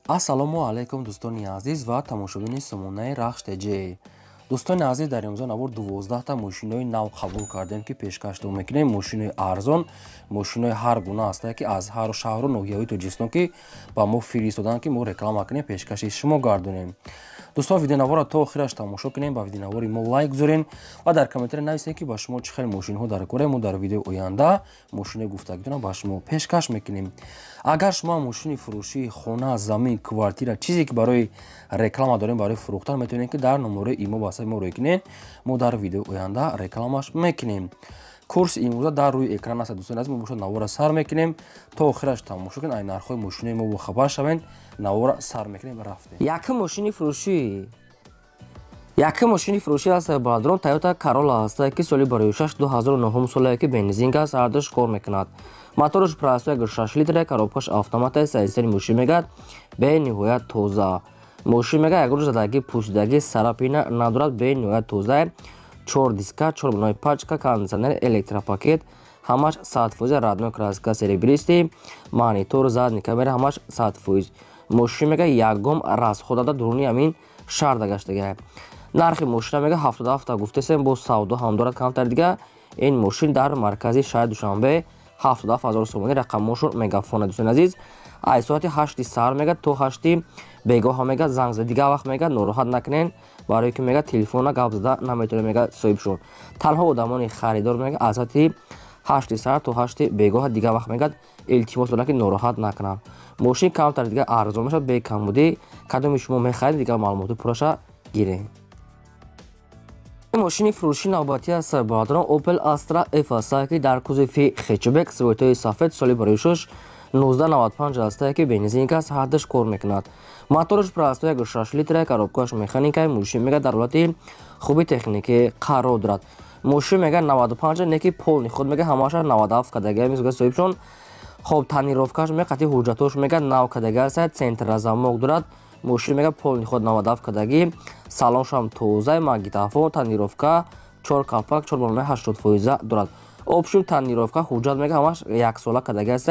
Ассалому алайкум, дӯстони азиз ва тамошобини сомонаи Рахш ТЖ. Дӯстони азиз, дар имрӯза навор 12та мошинои нав қабул кардем, ки пешкаштон мекунем. Мошинои арзон, мошинои ҳар гуна ҳастае, ки аз ҳар шаҳру ноҳияҳои Тоҷикистон ки ба мо фиристоданд, ки мо реклама кунем, пешкаши шумо гардонем. Дӯстон, видеонаворро то охираш тамошо кунем, ба видеонавори мо лайк гузорен ва дар комментария нависем, ки ба шумо чӣ хел мошинҳо дар кора. Мо дар видеои оянда мошинои гуфтагитонро ба шумо пешкаш мекунем. Агар шумо мошини фурӯшии хона, замин, квартира, чизе ки барои реклама дорем, барои фурӯхтан, метавонед, ки дар номерои имо ба мо рӯй кунед. Мо дар видеои оянда рекламаш мекунем. Курси имрӯза дар рӯи экран аст. Дӯстони азиз, мо бошад навора сар мекунем, то охираш тамошо кунед, ай нархҳои мошинои мо бохабар шавед. Навора сар мекунем, рафтем. Якум мошини фурӯшӣ аст, бародарон, Toyota Corolla ҳаст, ки соли барои 2009 соле, ки бензин аст, ҳардуш кор мекунад. Мотораш простой 6 литр, коробкаш автомат, состояниеи мошин мегӯяд бениҳоят тоза. Мошин мегӯяд ягон задагӣ, пӯсидагӣ, царапина надорад, бениҳоят тоза. Чор диска, чор балони пачка, кондиционер, электропакет ҳамаш 100%, родной краска серебристый, монитор, задний камера ҳамаш 100%. Мошин мега ягон расход дада, дуруни ҳамин шаҳрда гаштага. Нархи мошина мега 77 гуфтесем, бо савдо ҳам дорад камтар дига. Ин мошин дар маркази шаҳри Душанбе 77 000 сомонӣ, рақамошон Мегафона. Дӯстони азиз, ай соати 8-и саҳар мега то 8-и бегоҳа мега занг зада, дигар вақт мега нороҳат накунен, барое ки мега телефона гап зада наметавонем, мега соҳибшон. Танҳо одамони харидор мега аз соати 8-и саҳар то 8-и бегоҳа, дигар вақт мегӯяд илтимос дорам, ки нороҳат накунам. Мошин камтар дигар арзон мешавад, бекамбудӣ. Кадоми шумо мехаред, дигар маълумоти пурраша гирем. Мошини фурӯши навбатӣ аст, бародарон, Opel Astra F аст, ки дар кузови хэтчбек, цветои сафед, соли барои 1995 аст, ки бензин аст, ҳардуш кор мекунад. Мотораш простой 6 литра, коробкаш механика. Мошин мега дар ҳолати хуби техникӣ қарор дорад. Мошин мега 95, неки полный ход мега ҳамаша 97 кадага мега соҳибшон. Хоб, тонировкаш мега қати ҳуҷҷатош мега нав кадага аст, центрозамок дорад. Мошин мега полный ход 97 кадагӣ, салоншам тоза, магнитофон, тонировка, чор калпак, чор балонаи 80 фоиза дорад. Общем, тонировка, ҳуҷҷат мега ҳамаш яксола кадаги аст.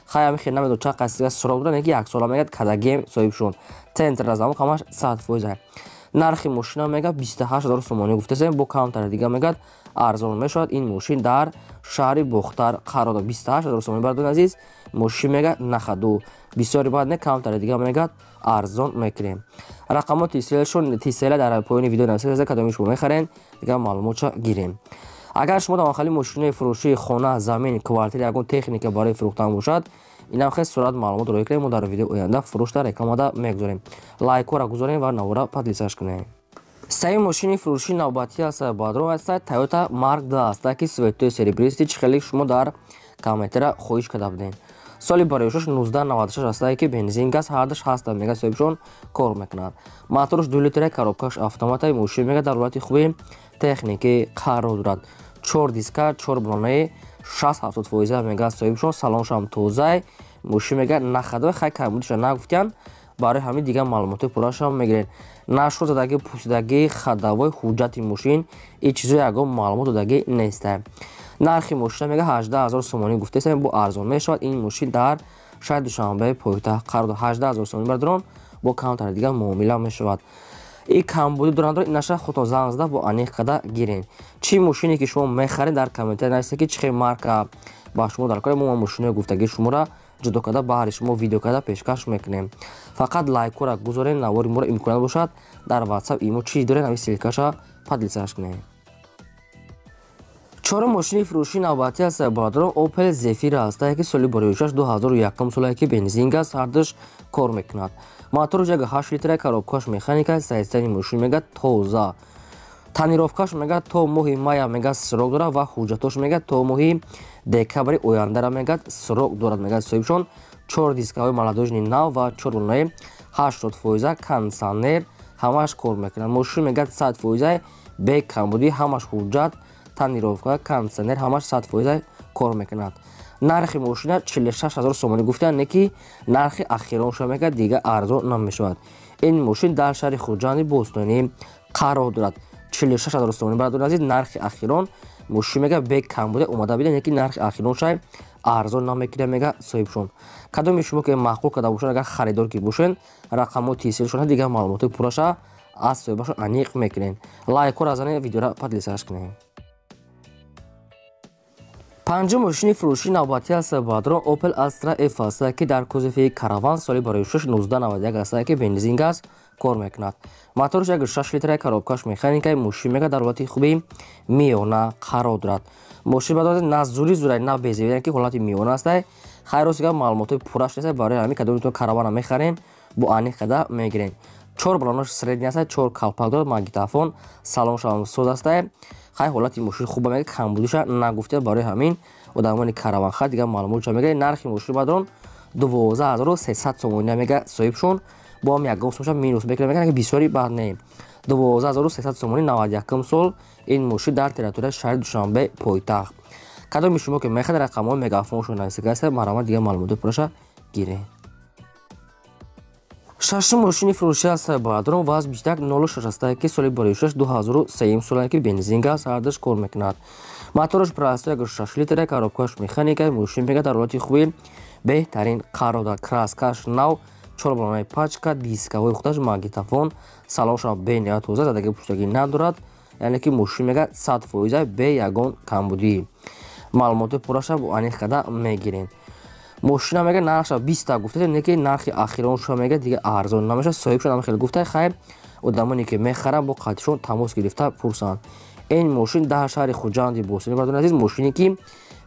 Хай, ҳами хел намедонам чанд қасига срок дорад, неки яксола мегӯяд кадагием соҳибшон. Центрозамок ҳамаш 100%. Нархи мошина мега 28 000 сомонӣ гуфтасем, бо камтар дига мегӯяд арзон мешавад. Ин мошин дар шаҳри Бохтар қарор дорад. 28 000 сомонӣ, бародарони азиз, мошин мега нахаду бисёри баъд не, камтар дига мегӯяд арзон мекунем. Рақамо тиселшон тисела дар поёни видео нависед, кадоми шумо мехарен, дигар маълумотша гирем. Агар шумо дар махали мошинаи фурӯшии хона, замин, квартира, ягон техника барои фурӯхтан бошад, инам хел сурат маълумот роҳӣ кунем, мо дар видеои оянда фурӯшда рекламада мегузорем. Лайкҳоро гузорем ва навора поделиться кунем. Сеюм мошини фурӯшии навбатӣ аст, бародарон, аст Toyota Mark 2 аст, ки цветои серебристый, чӣ хеле шумо дар комментария хоҳиш карда будем. Соли бароишаш 1996 аст, ки бензин газ, ҳардуш ҳаста, мега соҳибшон, кор мекунад. Мотораш 2 литра, коробкаш автомата. Мошин мега дар ҳолати хуби техникӣ қарор дорад. Чор диска, чор балонаи 60-70 фоиза мега соҳибшон, салоншам тозай. Мошин мега нахадо, хай камбудиша нагуфтиян, барои ҳамин дигар маълумоти пуррашам мегиред. Нашур задагӣ, пӯсидагӣ, ходовой, ҳуҷҷати мошин, ин чизо ягон маълумот додагӣ неста. Нархи мошина мега 18 000 сомонӣ гуфтесем, бо арзон мешавад. Ин мошин дар шаҳри Душанбе пойтахт қарор дорад. 18 000 сомонӣ, бародарон, бо камтар дигар муомила мешавад. И камбудӣ доранд, инаша худтон занг зада бо аниқ када гирен. Чӣ мошине ки шумо мехаред, дар комментария нависед, ки чӣ хел марка ба шумо дар кор. Мо мошинои гуфтагии шуморо ҷудо карда, баҳри шумо видео карда пешкаш мекунем. Фақат лайкҳоро гузорем навори моро, имконият бошад, дар WhatsApp, имо чиз дорем, ҳамин ссылкаша поделиться кунем. Чорум мошини фурӯшии навбатӣ аст, бародарон, Opel Zafira аст, ки соли бароишаш 2001 соле, ки бензин газ, ҳардуш кор мекунад. Мотораш 1,8 литра, коробкаш механика. Состояниеи мошин мега тоза, тонировкаш мега то моҳи мая мега срок дорад ва ҳуҷҷатош мега то моҳи декабри ояндара мега срок дорад, мега соҳибшон. Чор дискаҳои молодёжный нав ва чор балонаи 80 фоиза, кондиционер ҳамаш кор мекунад. Мошин мега 100% бекамбудӣ, ҳамаш ҳуҷҷат, тонировка, кондиционер ҳамаш 100% кор мекунад. Нархи мошина 46 000 сомонӣ гуфтанд, не ки нархи ахиронша мегӯяд, дигар арзон намешавад. Ин мошин дар шаҳри Хуҷанди бостонӣ қарор дорад. 46 000 сомонӣ, бародари азиз, нархи ахирон. Мошин мега бе камбуда омада бида, ки нархи ахироншай арзон намекунад, мега соҳибшон. Кадоми шумо ки маъқул карда бошед, агар харидор ки бошед, рақамҳои тисилшон, дигар маълумоти пурраша аз соҳибашон аниқ мекунед. Лайкҳоро занед, видеоро поделиться кунед. Панҷум мошини фурӯшии навбатӣ аст, бародарон, Opel Astra F аст, ки дар кузови Караван, соли барои 1991 аст, ки бензин газ кор мекунад. Мотораш 1,6 литра, коробкаш механика. Мошин мега дар ҳолати хуби миёна қарор дорад. Мошин бадорад на зури зурай, на безеб, ки ҳолати миёна аст. Хайр, рости гап, маълумотҳои пурраш нест. Барои ҳамин кадомитон Каравана мехарен, бо аниқ када мегирен. Чор балонош средний аст, чор калпак дорад, магнитофон, салоншам соз аст. Хай, ҳолати мошин хуба, мега камбудиша нагуфта. Барои ҳамин одамони караванхар дигар маълумотша мега. Нархи мошин, бародарон, 12 300 сомонӣ мега соҳибшон. Бо ҳам ягон сомоша минус мекунад, мега бисёри бад не. 12 300 сомонӣ, 91 сол, ин мошин дар территорияи шаҳри Душанбе, пойтахт. Кадоми шумо ки мехоҳед, рақамҳои мегафоншон нависигаста, марҳамат, дигар маълумоти пурраша гиред. Шашум мошини фурӯшӣ аст, бародарон, ВАЗ 2106 аст, ки соли барои 2003 сола, ки бензин газ ҳардаш кор мекунад. Мотораш простой 1,6 литра, коробкаш механика. Мошин мега дар ҳолати хуби беҳтарин қарор дорад, краскаш нав, чор балонаи пачка, дискаҳои худаш, магнитофон, салоншам бениҳоят тоза, задаги пуштагӣ надорад. Яъне ки мошин мега 100%, бе ягон камбудӣ. Маълумоти пурраша бо аниқ карда мегирем. Мошина мега нархша 20-та гуфта, не ки нархи ахиронша мега дига арзон намешавад. Соҳибшон ҳам хеле гуфта. Хайр, одамоне ки мехаранд, бо қатишон тамос гирифта пурсанд. Ин мошин дар шаҳри Хуҷанди бостонӣ, бародарони азиз. Мошине ки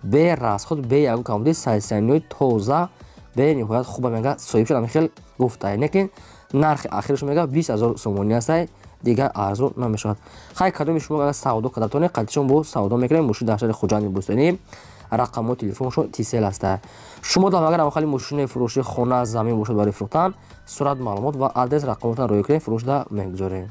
бе расход, бе ягон камбудӣ, сайсаниҳои тоза, бениҳоят хуба, мега соҳибшон ҳам хел гуфта. Лекин нархи ахираш мега 20 000 сомонӣ аст, дигар арзон намешавад. Хай, кадоми шумо агар савдо карда тавонед, қатишон бо савдо мекунед. Мошин дар шаҳри Хуҷанди бостонӣ, рақамҳои телефоншон Тисел аста. Шумо дам агар авхали мошинаи фурӯши, хона, замин бошад барои фурӯхтан, сурат, маълумот ва адрес, рақамотон рӯй кунед, фурӯшда мегузорем.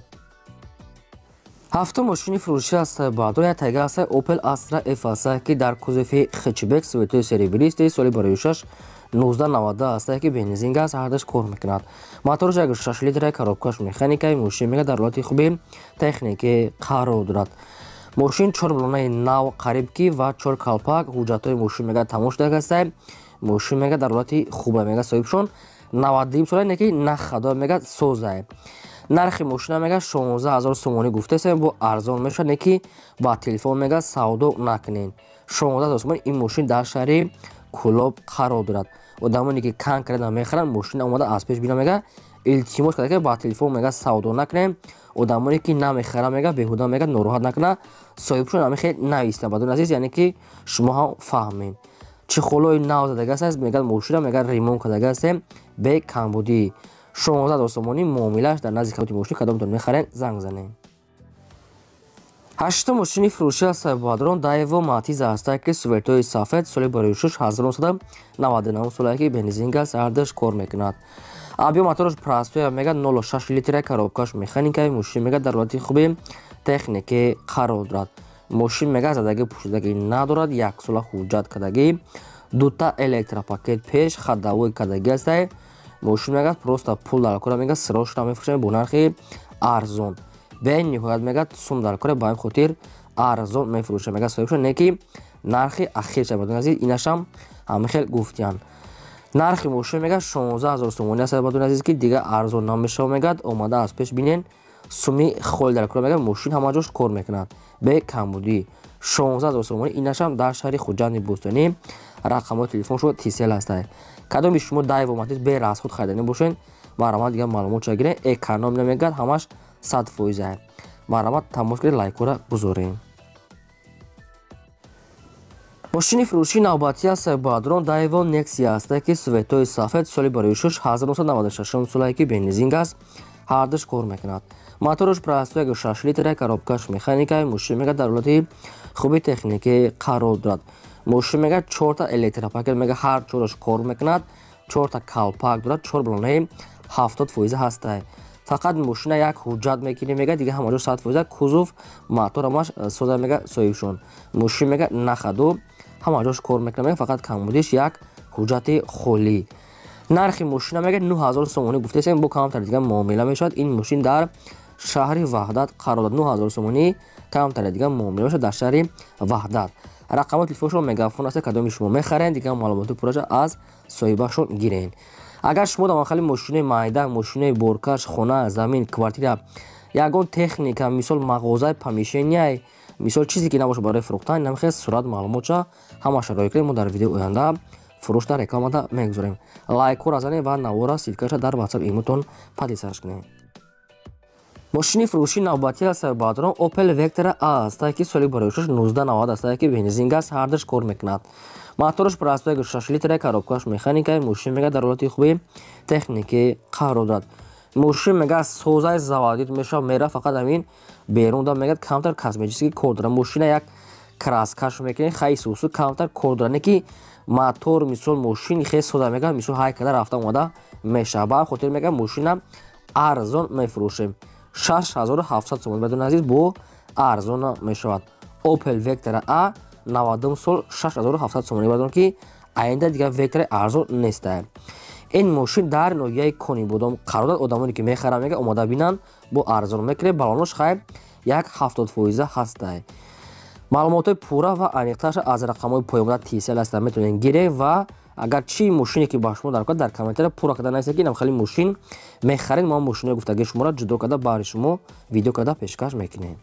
Ҳафтум мошини фурӯшӣ аст, бародарон, як тайга аст, Opel Astra F аст, ки дар кузови хэтчбек, цветои серебристый, соли барои 6 1990 аст, ки бензин газ ҳардаш кор мекунад. Мотораш 1,6 литра, коробкаш механика. Мошин мега дар ҳолати хуби техникӣ қарор дорад. Мошин чор балонаи нав қариб ки ва чор калпак. Ҳуҷҷатҳои мошин мега тамом шуда аст. Мошин мега дар ҳолати хуба, мега соҳибшон. 92 сола, не ки на хадо, мега созае. Нархи мошина мега 16 000 сомонӣ гуфтаст, бо арзон мешавад, не ки ба телефон мега савдо накунед. 16 000 сомонӣ, ин мошин дар шаҳри Кӯлоб қарор дорад. Одамоне ки конкретно мехаранд, мошина омада аз пеш бина, мега илтимос карда, ки ба телефон мега савдо накунем. Одамоне ки намехаранд, мега беҳуда мега нороҳат накунад. Соҳибшон ҳами хел нависта, бародарони азиз, яъне ки шумо ҳам фаҳмед. Чехолои нав задагааст, мега мошина мега ремонт кардагааст, бе камбудӣ. 16 000 сомонӣ муомилааш дар назди кабути мошин. Кадомтон мехаред, занг занед. Ҳаштум мошини фурӯшӣ аст, бародарон, Daewoo Matiz аст, ки цветои сафед, соли барои 1999 сола, ки бензин газ ҳардаш кор мекунад. Объём мотораш простой мега 0,6 литра, коробкаш механика. Мошин мега дар ҳолати хуби техникӣ қарор дорад. Мошин мега задагӣ пӯшидагӣ надорад, яксола ҳуҷҷат кардагӣ, дута электропакет пеш, ходовой кардагӣ аст. Мошин мега просто пул дар кора, мега срочно мефурӯшем бо нархи арзон. Бениҳоят мега сум дар кора, ба ҳамин хотир арзон мефурӯшем, мега соҳибшон, не ки нархи ахирша, бародарони азиз, инашам ҳамин хел гуфтиянд. Нархи мошин мега 16 000 сомонӣ аст, бародарони азиз, ки дигар арзон намешавад. Мегӯяд, омада аз пеш бинен, суми холи дар кора, мега мошин ҳама ҷош кор мекунад бе камбудӣ. 16 000 сомонӣ, инашам дар шаҳри Хуҷанди бостонӣ, рақамҳои телефоншо Тисел ҳастанд. Кадоми шумо Daewoo Matiz бе расход хариданӣ бошед, марҳамат, дигар маълумотша гиред. Эконом намегӯяд, ҳамаш 100%. Марҳамат, тамос кунед, лайкҳоро гузоред. Мошини фурӯшии навбатӣ аст, бародарон, Daewoo Nexia аст, ки цветои сафед, соли барои 1996 сола, ки бензин газ ҳардаш кор мекунад. Мотораш простой 6 литра, коробкаш механика. Мошин мега дар ҳолати хуби техникӣ қарор дорад. Мошин мега чорта электропакет, мега ҳар чораш кор мекунад, чорта калпак дорад, чор балонаи 70% ҳастад. Фақат мошина як ҳуҷҷат мекунӣ, мега дига ҳама ҷо 100%, кузов, мотор ҳамаш соза, мега соҳибшон. Мошин мега нахаду ҳама ҷош кор мекунад, мега фақат камбудиш як ҳуҷҷати холӣ. Нархи мошина мега 9000 сомонӣ гуфтаистем, бо камтар дига муомила мешавад. Ин мошин дар шаҳри Ваҳдат қарор дорад. 9000 сомонӣ камтаре дига муомила мешавад дар шаҳри Ваҳдат. Рақамҳои телефоншон мегафон аст, кадоми шумо мехарен, дига маълумоти пурраша аз соҳибашон гирен. Агар шумо дар махали мошинои майда, мошинои боркаш, хона, замин, квартира, ягон техника, мисол мағозаи помещения, мисол чизе ки набошад барои фурӯхтан, намхел сурат маълумотша ҳамаша роя кунед, мо дар видеои оянда фурӯш дар рекламада мегузорем. Лайкҳоро занед ва навора ссылка ша дар WhatsApp имутон поделиться кунед. Мошини фурӯшии навбатӣ аст, баъдрон Opel Vectra A аст, ки соли бароишаш 1990 аст, ки бензин газ ҳардаш кор мекунад. Мотораш простой 6 литра, коробка ш механика, мошин мега дар ҳолати хуби техникӣ қарор дорад. Мошин мега созаи заводить мешавад, мера фақат ҳамин берун да мегад камтар косметический кор дорад. Мошина як краска ш мекунед, хай сусу камтар кор дорад, не ки мотор мисол мошин хеле сода мега, мисол ҳай када рафта омада мешавад. Ба ҳам хотир мега мошина арзон мефурӯшем. 6700 сомон бадон азиз бо арзон мешавад. Opel Vectra A 90 сол 6700 сомон бадон ки оянда дигар Vectra арзон нест. Ин мошин дар ноҳияи Конибодом қарор дорад. Одамоне ки мехаранд мега омода бинанд, бо арзон мекунед, балонош хайр як 70% ҳастай. Маълумотҳои пурра ва аниқтарша аз рақамҳои поёнбуда тисел ҳастанд, метавонед гиред ва агар чӣ мошине ки ба шумо дар кор дар комментария пурра карда нависед ки инам хеле мошин мехаред, мо мошинои гуфтагии шуморо ҷудо карда баҳри шумо видео карда пешкаш мекунем.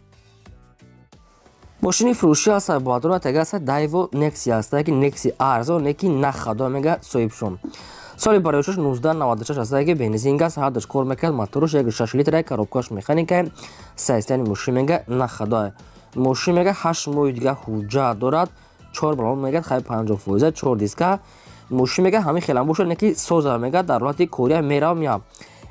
Мошини фурӯшӣ аст баъдон тега аст Daewoo Nexia аст, ки Nexia арзон не ки нахадо мега соҳибшон. Соли бароишаш 1996 аст, ки бензин газ ҳардаш кор мекард, мотораш 1.6 литра, коробка ш механика, состояние мошин мега нахадо. Мошин мега 8 моҳи дига ҳуҷҷат дорад, 4 баллон мега хай 50%, 4 диска. Мошин мега ҳамин хелам бошад, не ки соза мега дар ҳолати кория мерав меям.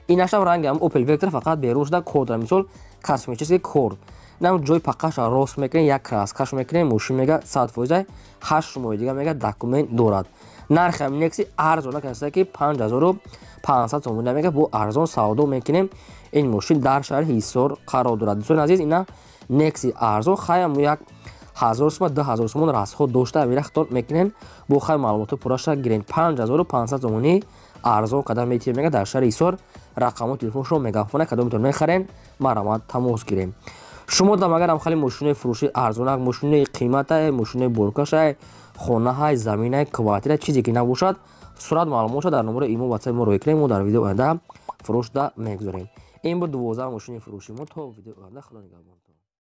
Ин ашам ранги ҳам Opel Vectra фақат берун шуда кор дорад, мисол косметический кор. Нам ҷои пақаша рост мекунем, як краска ш мекунем, мошин мега 100%, 8 моҳи дига мега документ дорад. Нархи ҳамин Nexia арзон аст, ки 5500 сомон мега бо арзон савдо мекунем. Ин мошин дар шаҳри Ҳисор қарор дорад. Дӯстони азиз, ина Nexia арзон хаям як 1000 сомон, 2000 сомон расход дошта амирахтон мекунем, бо хай маълумоти пурраша гирем. 5500 сомонӣ арзон када метиҳем мега дар шаҳри Ҳисор. Рақамҳои телефоншо мегафона, кадомитон мехарен, марҳамат тамос гирем. Шумо дам агар ҳам хеле мошинои фурӯши арзонак, мошинои қиматае, мошинои боркашае, хонаҳай, заминае, квартира, чизе ки набошад, сурат маълумотша дар номерои имо WhatsApp мо роя кунем, мо дар видео оянда фурӯшда мегузорем. Ин буд 12 мошини фурӯши мо. То видеои оянда худо нигаҳбонтон.